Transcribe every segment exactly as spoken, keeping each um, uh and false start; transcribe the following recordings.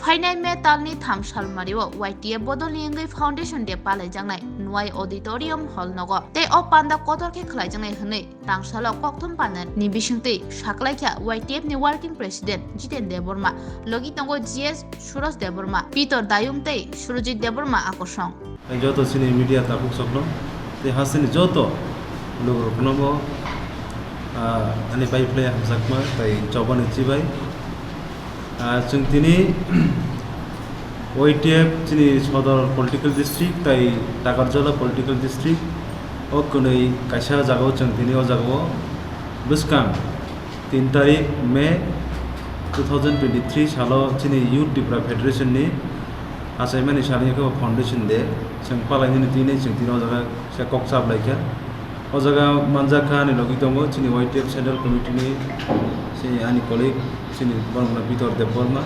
Phainai May talni tham salmario Y T F bodolni wngwi Foundation Day palaijaknai Nwai Auditorium Hall nogo. Tei o panda kotor khe khlaijaknai hwnwi tangsalo kokthum panel ni bisingtwi saklaikha Y T F ni Working President Jiten Debbarma, logi tongo G S Suraj Debbarma, Pitor Dayung tei Surajit Debbarma akosong. Joto chini media takhuk sokno tei hasteni joto lukurokno bo, ah, ani bai phlai hamjakma tei chobani chibai. Ah, chwng tini Y T F chini Sodor Political District tei Takarjala Political District o kwnwi kaisa jagao chwng tini o jagao bwskang tin tarik May two thousand twenty-three salo chini Youth Tipra Federation ni achaimani salni khe Foundation Day chwng palainani tini chwng tini o jaga se kok chap laikha. O jaga manjak kha ani logi tongo chini Y T F Central Committee ni chini ani colleague chini borok no Bitor Debbarma,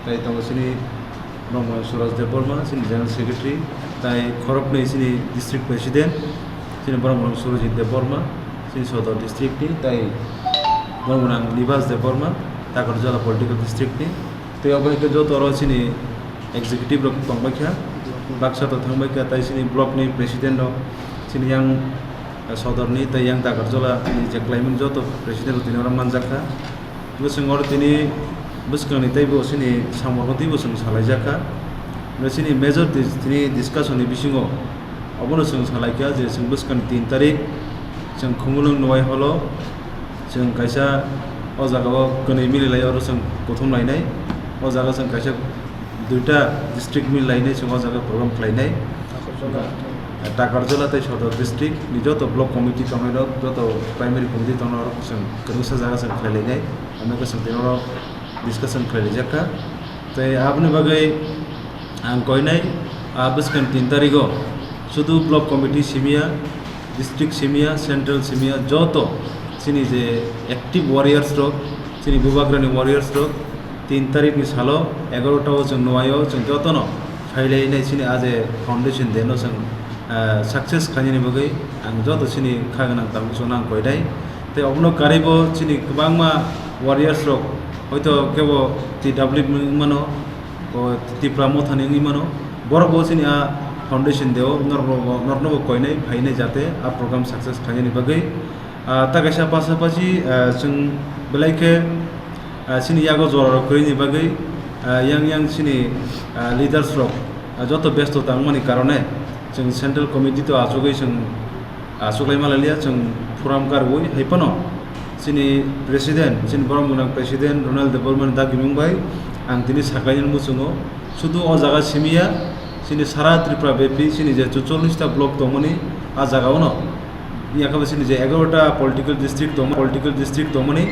tei tongo chini borok no Suraj Debbarma chini General Secretary, tei khoroknwi chini District President chini borok no Surajit Debbarma chini Sodor District ni, tei borok no Nibas Debbarma Takarjala Political District ni. Tei obo hai khe joto oro chini executive rok tongbai kha, baksa to thangbai kha, tai chini block ni president rok, chini yang, eh, sodor ni tei yang Takarjala ni je khlaimani joto president rok tini oro manjak kha. Bwswng oro tini bwskang ni teibo chini samung rok teibo chwng salaijak kha. Chini major dis-, tini discussion ni bisingo obono chwng salaikha je chwng bwskang ni tin tarik chwng Khumulwng Nwai holo chwng kaisa o jaga o kwnwi mililai oro chwng kuthum lainai. O jaga chwng kaisa duita district mililainai chwng o jaga program khlainai. Takarjala tei Sodor district ni joto block committee tongnai rok, joto primary committee tongnai rok chwng kwrwngsa jaga chwng khlailainai. Ano khe chwng tini oro discussion khlailaijak kha. Tei aboni bagwi ang koinai, ah, bwskang tin tarigo sudu block committee simiya, district simiya, central simiya, joto chini je active warriors rok, chini bubagrani warriors rok, tin tarikni salo egarota o chwng Nwai o chwng jotono phailainai chini a je Foundation Day no chwng, ah, success khlainani bagwi ang joto chini kha gwnang tabuk chwngno ang koinai. Tei obono karwibo chini kwbangma warriors rok hoito kebo T W wngmano, o Tipra Mothani wngwi mano, borok bo chini a Foundation Day o norokno bo, norokno bo koinai phainai jate a program success khlainani bagwi. Ah, ta kaisa pasapasi, ah, chwng belai khe, ah, chini yago jora rok kwrwini bagwi, ah, yang yang chini, ah, leaders rok, ah, joto besto tangmani karone chwng central committee to achugwi chwng, ah, achuklai malailiya chwng phuram karwi hai phano chini president, chini borok mwnang president Ronald Debbarmani dagimung bai ang tini saklainani muchungo sudu o jaga simiya chini sara Tripura bepi chini je chuchollish ta block tongmani a jaga ono. Yakabo chini je egarota political district tongma, political district tongmani,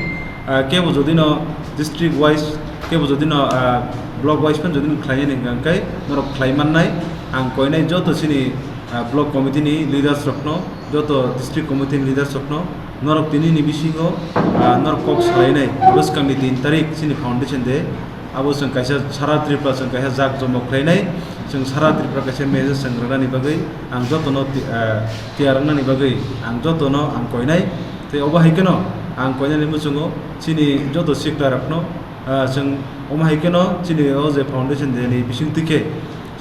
ah, kebo jodi no district wise, kebo jodi no, ah, block wise phan jodi no khlainani hwnkha khe norok khlai mannai. Ang koinai joto chini, ah, block committee ni leaders rokno, joto district committee ni leaders rokno norok tini ni bisingo, ah, norok kok salainai bwskang ni tin tarik chini Foundation Day. Abo chwng kaisa sara Tripura chwng kaisa jak jomok khlainai, chwng sara Tripura kaisa message chwng rwnani bagwi ang jotono ti-, ah, tiyar wngnani bagwi ang jotono ang koinai. Tei obo hai kheno ang koinani muchungo chini joto sikla rokno, ah, chwng omo hai kheno chini o je Foundation Day ni bisingtwi khe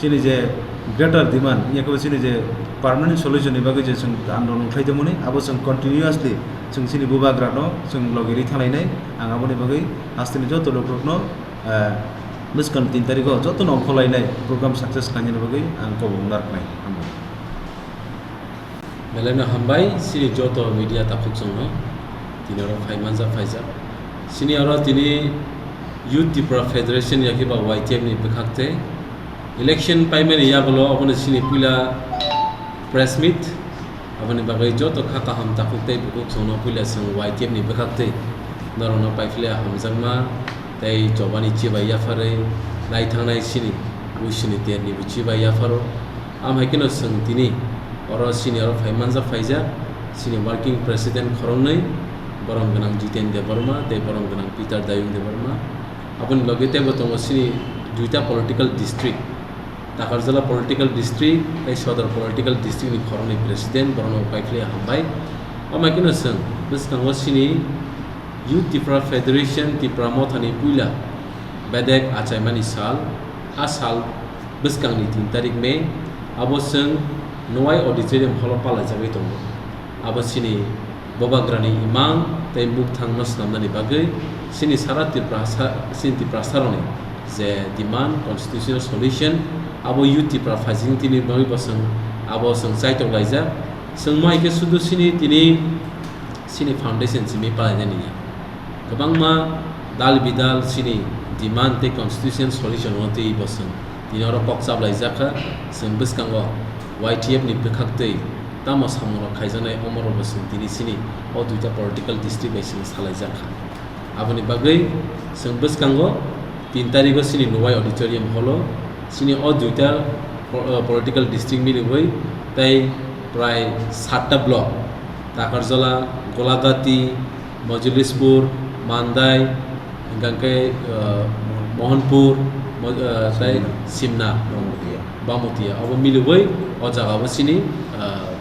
chini je greater demand, yakabo chini je permanent solution ni bagwi je chwng andolon khlai tongmani, abo chwng continuously chwng chini bubagrano chwng logi rwi thanglainai. Ang aboni bagwi hasteni joto lukurokno, eh, bwskang tin tarigo jotono ongkhorlainai program success khlainani bagwi ang kobong narwknai. Hambai. Belai no hambai, chini joto media takhuk chwngno tini oro phai manjak phaijak. Chini oro tini Youth Tipra Federation yakhe ba Y T F ni bwkhak tei election paimani yagulo obono chini puila press meet. Aboni bagwi joto kha kaham takhuk tei bukhuk chwngno puila chwng Y T F ni bwkhak tei norokno paiphlai hamjakma tei chobani chibai yapharwi lai thangnai chini wisini terni bo chibai yapharo. Am hai kheno chwng tini oro chini oro phai manjak phaijak chini working president khoroknwi, borom gwnang Jiten Debbarma tei borom gwnang Peter Dayung Debbarma. Aboni logi teibo tongo chini duita political district, Takarjala political district tei Sodor political district ni khoroknwi president, borokno paiphlai hambai. Am hai kheno chwng bwskango chini Youth Tipra Federation Tipra Mothani puila Bedek achaimani sal, a sal bwskangni tin tarik May, abo chwng Nowai Auditorium Hall-o palaijagwi tongo. Abo chini Bubagrani imang tei mukthangno swnamnani bagwi chini sara Tiprasa, chini Tiprasarokni je demand, constitutional solution, abo youth Tipra phaijing tini bagwi bo chwng, abo chwng chaitok laijak. Chwng mo hai khe sudu chini tini chini foundation simi palainani ya. Kwbangma dal bidal chini demand tei constitution solution-o twi bo chwng tini oro kok chaplaijak kha. Chwng bwskango Y T F ni bwkhaktwi tamo samungrok khaijaknai, omorokbo chwng tini chini o duita political district bai chwng salaijak kha. Aboni bagwi chwng bwskango tin tarigo chini Nowai Auditorium Hall-o chini o duita po-, uh, political district miliwi tei prai satta block, Takarjala, Golagati, Mojolispur, Mandai, hingkha khe, uh, Mohanpur, Mo-, uh, tei Simna, Bamutiya, obo miliwi o jaga o chini, uh,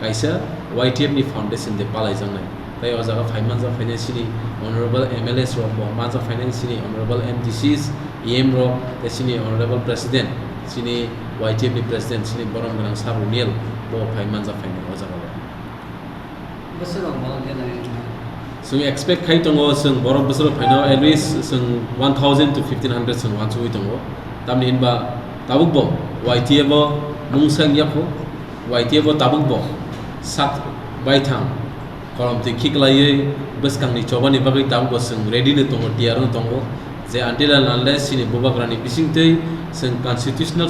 kaisa Y T F ni foundation day palaijaknai. Tei o jaga phai manjak phainai chini honorable M L As rok, bo manjak phainai chini honorable M D Cs, E M rok, tei chini honorable president, chini Y T F ni president, chini borom gwnang Sir Runiel, bo phai manjak phainai o jaga o. Bwswk rok bolong khe nai wngkha. Chwng expect khai tongo, chwng borok bwswk rok phaino at least chwng one thousand to fifteen hundred chwng uansugwi tongo. Tamni hinba tabukbo Y T F o mungsa wngya kho, Y T F o tabukbo sak baithang kolom twi khiklaiwi bwskangni chobani bagwi tabukbo chwng ready no tongo, tiyar no tongo, je until and unless chini bubagrani bisingtwi chwng constitutional